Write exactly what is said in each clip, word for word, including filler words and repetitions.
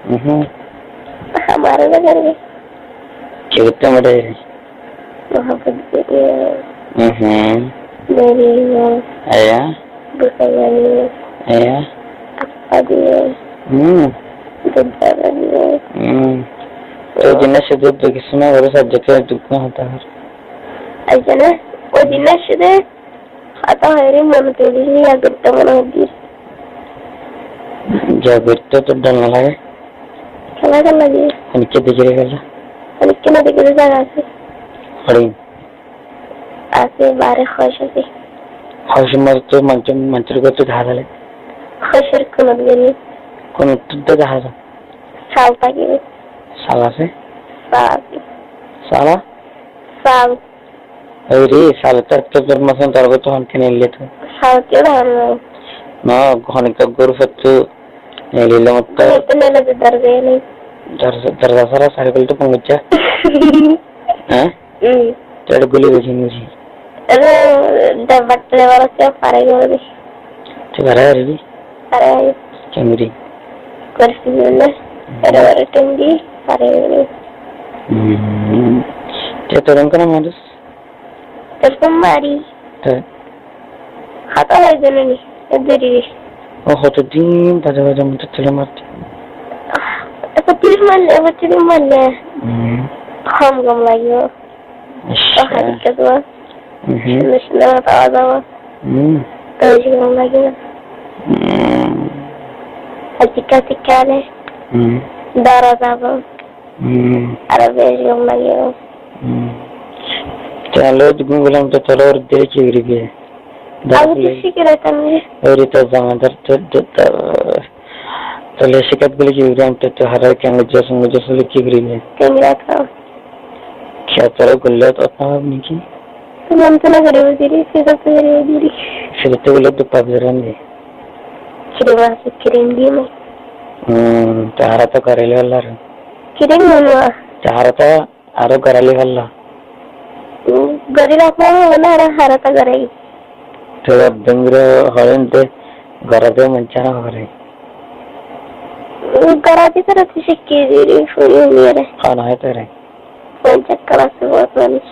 Mhm. Amare no gorí. Ki goittó amare? Muhabbot gorí. Mhm. Gorí. Aya. Bukar gorí. Aya. Appa diye. Hmm. Dudda diye. Hmm. To dinna sede to kissú no gore, sajjate duk no hotá har. Aijja na, o dinna sede hotá hoire mone tuli ya goittó mone hoddír. Ya goittó to dor no lage. Kela kela lage. Honikka dekíre gela? Honikka no dekíre zaga asé. Horin. Asé, bare hóic asé. Hóic or mazé to maincór, maincór gór to dehá zai. Hóic or kunot gele. Kunot to dehá zai. Sal táke. Sal asé? Sal asé. Sal? Sal. Ore, sal to ekta gór mazé tar gór to hon kene le to. Sal ke dhar no. No, hon ekta gór to Neelilé mottor. Neelilé, neelilé dorza nai. Dorza, dorza sára sari guli to bang goijjé. Há? Hmm. Tóile guli goijjé ni? Ere, dabbar lebar asé, fare gori di. Tui fare gori di? Fare gori. Kengori? Gori di bole. Ere, ere, tengi, fare gori di. Hmm. Te toron kono manus? Telefon mari. Te? Hotá hoó de no ni, e deri. Ó, hoto din bade bade mottor tele marte? Ekbar din marle, ekbar din marle. Hmm. Hom gom lage. Accha. Ó, hadi ke dua. Mhm. Cúndor cúndor hotá hoó zaibo. Hmm. Beci gom lage. Hmm. Ar tikka tikka ale. Hmm. Dóra zaibo. Hmm. Aró beci gom lage. Hmm. Tóile gom goillám to, tóile ore ki goribi? Añí to cíki laitam re. Ore to zamadar to, to, to, tóile cíkat goillé ki goribi? Añí to, to harare kengori, kengori ki goribi? Kengori to. Ki tóile goillé to apna niki? Mone to no goribo deri, cíkat to goribo deri. Cíkat to goillé to bab zaran de. Kirim asé, kirim di mo. Hmm, to harare to goraile bála. Kirim mo. To harare to Aró goraile bála. Gorí rakó, mane aró harata gorai. Te dengro horen de gora de manca no gore. Gora de tara tu cíkki diri furi niyere. Hon hoy tore. Manca kalas bóut manúic.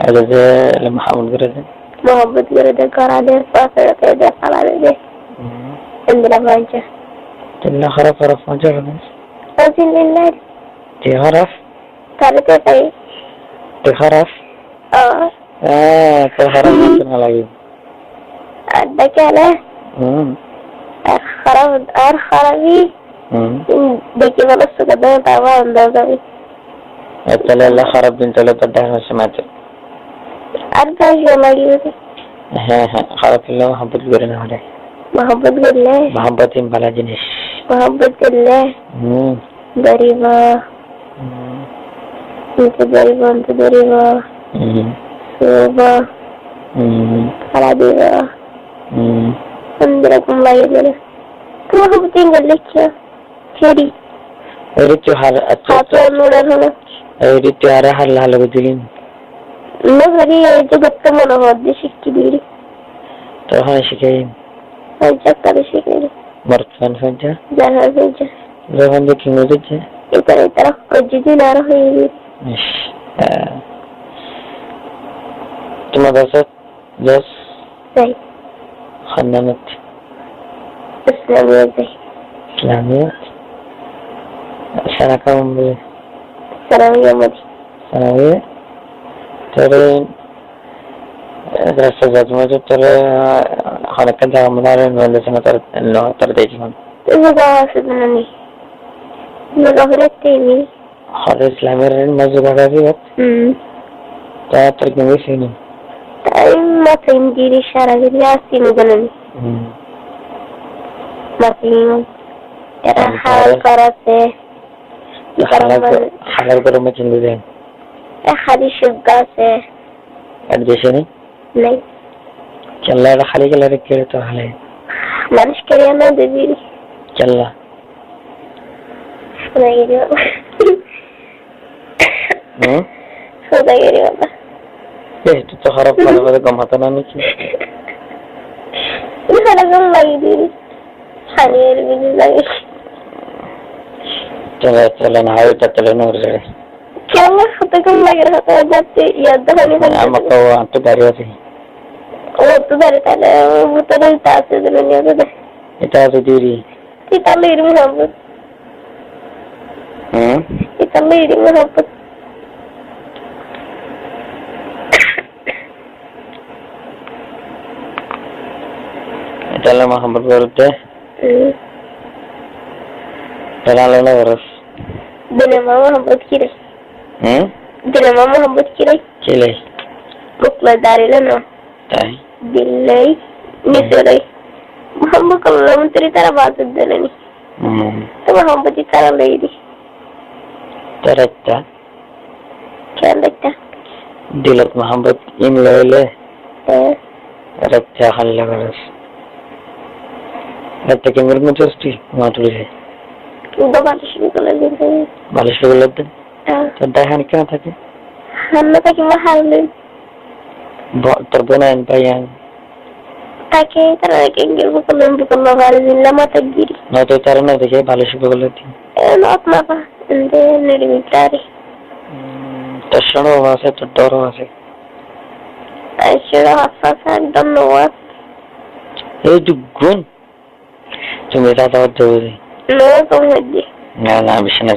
Ere de muhabbot gore de. Muhabbot gore de gora de, fasa de, fala de. Hmm. Endilla manca. Endilla horaf horaf manca gore. Alhamdulillah. Te horaf? Tare te fai. Te horaf? Ó. Á, te horaf hoito no lage. Ar deke ale? Hmm. Ar horaf, ar horafi? Hmm. Deki bolo suka de taba onda zabi. Ar tóile Allah horaf din tóile to dehá no se mate. Ar dehá no lage. Há, há, horaf óile muhabbot gore no hore. Muhabbot golle. Muhabbot in bála jinis. Muhabbot golle. Hmm. Dóribo. Hmm. Ente dóribo, ente dóribo. Hmm. Subo. Hmm. Fala dibo. Hmm. Endilla gom lage de. Tuáñr hobo din golle ki? Keri. Eri tu har, ato, ato, ato nure hono. Eri tu har, har lalo dili. No, eri, eri tu gotte mone hoó de cíkki diri. Toóile hone cíkaiyum? Añí cíkaiyum. Morot fán fán za? Za fán fán za. Za fán za ki mori za? Itara, itara, ojji din aró hoibi. Ish, ah. Tui madrasat zas? Zai. Hon namot? Islamiyat zai. Islamiyat? Sana kaman bole? Sanawiya mori. Sanawiya? Tóile, e, rasta zat maze tóile, hon ekkan zaga mane ar no lese na tar, no, tar dekí hon. Zaga asé de nani? No, no, no, no. Hore Islamiyar maze zaga asé ibá? Hmm. Ta tar kengori sini? Ta imma sini diri sara diri asé de nani? Hmm. Maze ira halal gor asé. Halal gor, halal gor maze kengori de? E hadi sugga asé. Ar dese ni? Nai. Kiyólla ere háli gele re kere to háli? Manúic kere no debi. Kiyólla? Sodagiri baba. Hm? Sodagiri baba. E, tui to horaf hotá hoile gom hotá no niki? Tui hotá gom lagi diri. Háli ere bili lagi. Cóle, cóle na, hoói, ita cóle no re. Kiyólla hotá gom lage, hotá gom lage, iyá dókani. Amar to añttu dari asé. Ó to dari, tóile ó bútore ita asé, zane ni asé de. Ita asé diri. Ita loi eri Muhammod. Hm? Ita loi eri Muhammod. Ita loi Muhammod gorot de. Hm. Ita loi no goros. Dine ma Muhammod kire. Hm? Dine ma Muhammod kire. Kile. Muk loi dari loi no. Dai. Dillai, nisolai. Muhammod kollam turi tara bazar dónani. Hm. Tuma Muhammod tara loi di. Tara etta. Ken etta? Dilot Muhammod im loile. Eh. Tara etta halla garas. Etta kengor mujasti, maturi. Uda balish bigol din. Balish bigol din? Ah. Tor dai hán kiyá no táke? Hán no táke, ma hán loi. Bo-, tor bonain, báiyain? Táke, tará táke, engel bukol, bukol no fare, zilla mata giri. No, to tará no deké, balish bigol din. E, not no fa, ende neri mitari. Hmm, tor cóño asé, tor dóro asé. Ai, cóño asé, asé, ekdom no asé. Ei dugun. Tumi dada hoddé buzó? No, tumi hoddé. Na, na, beci na,